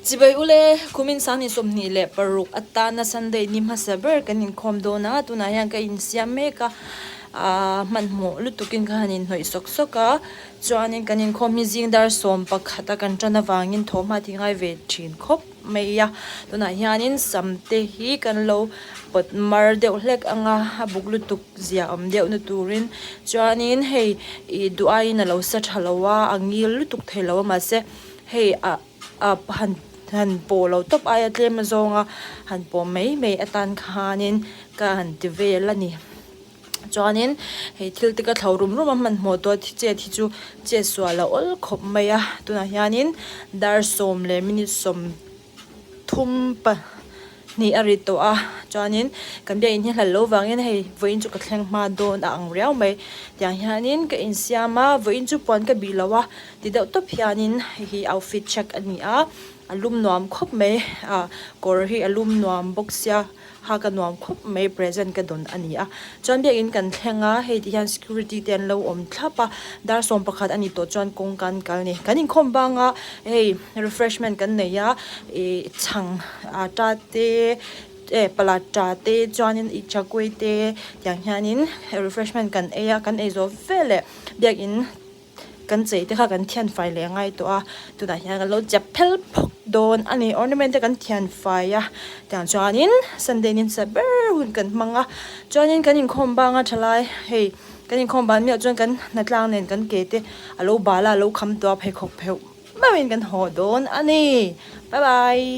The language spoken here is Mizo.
Chibai ule, kumin 2026 atana Sunday ni hmasa ber kan inkhawm dawn a, tunah hian ka insiam mek a, aaa hmanhmawh lutukin ka han inhnawih sawk sawk a, chuanin kan inkhawm hi zing dar 11 a kan tan avangin thawhhma ti ngai ve thin khawp mai a, tunah hianin sam te hi kan lo pawt mar deuh hlek ang a, a buk lutuk zia awm deuh na turin chuanin hei ih duh aiin a lo sa tha lo a, a ngil lutuk thei lo a mahse hei ah. a han han pawh lo tawp aia tlem azawnga han pawh mai mai atan khanin ka han ti vel a ni chuanin hei thil te ka thlo rum rum a hmanhmawh tawh a chet hi chu chet sual a awl khawp mai a tunah hianin dar sawm leh minute 30 hnih a ri tawh a chuanin kan biakinn hi hlat loh vangin hei vawiin chu ka thleng hma dawn a ang riau mai tiang hianin ka insiam a vawiin chu puan ka bih lo a ti deuh tawp hianin hei hi outfit check a ni a a lum nuam khawp mai ah kawr hi a lum nuam bawk sia hak a nuam khawp mai present ka dawn a ni a chuan biakinn kan thleng a hei ti hian security te an lo awm thlap a dar 11 a ni tawh chuan kawngka an kal a ni kan inkhawm bang a hei refreshment kan nei a ih chhang atta te eh paratha te chuanin ih chakawih te tiang hianin refreshment kan ei a kan ei zawh veleh biakinn. Kan chei te kha kan thian fai leh ngai tawh a tunah hian kan lo chep phel phawk dawn a ni ornament te kan thian fai a tiang chuanin sunday ni hmasa ber hun kan hmang a chuanin kan inkhawm bang a thalai hei kan inkhawm ban miah chuan kan hnatlang nen kan ke te a lo bal a a lo kham tawh a pheikhawk pheuh meuhin kan haw dawn a ni bye bye.